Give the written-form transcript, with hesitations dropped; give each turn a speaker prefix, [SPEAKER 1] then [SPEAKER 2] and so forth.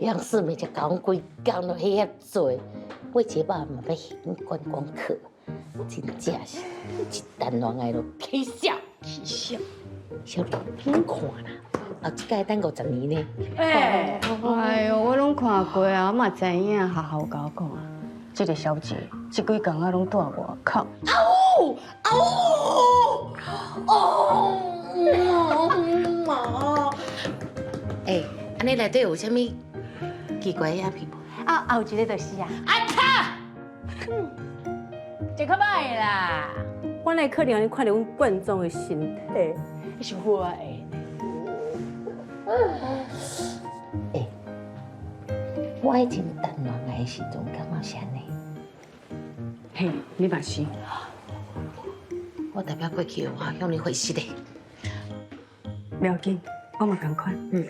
[SPEAKER 1] 楊四美才共阮規工都彼遐濟，我一擺嘛欲吸引觀光客，真正是一談戀愛就起痟。
[SPEAKER 2] 起痟。
[SPEAKER 1] 小麗，你看啦，後一擺等50年呢。
[SPEAKER 2] 哎，
[SPEAKER 3] 哎喲，我攏看過啊，我嘛知影學校共我講啊，這个小姐這幾工啊攏蹛外口。
[SPEAKER 1] 嗷嗷哦！哦！欸，按呢內底有啥物奇怪的鴉片無？
[SPEAKER 2] 啊，後一个就是啊，
[SPEAKER 1] 阿卡，
[SPEAKER 2] 這較歹啦。
[SPEAKER 4] 我哪可能看著阮冠忠的身體，是我的。
[SPEAKER 1] 欸，我以前談戀愛的時陣，感覺是按呢？
[SPEAKER 3] 嘿，你嘛是。
[SPEAKER 1] 我代表過去的我向你回實的。
[SPEAKER 3] 無要緊，我嘛仝款。嗯。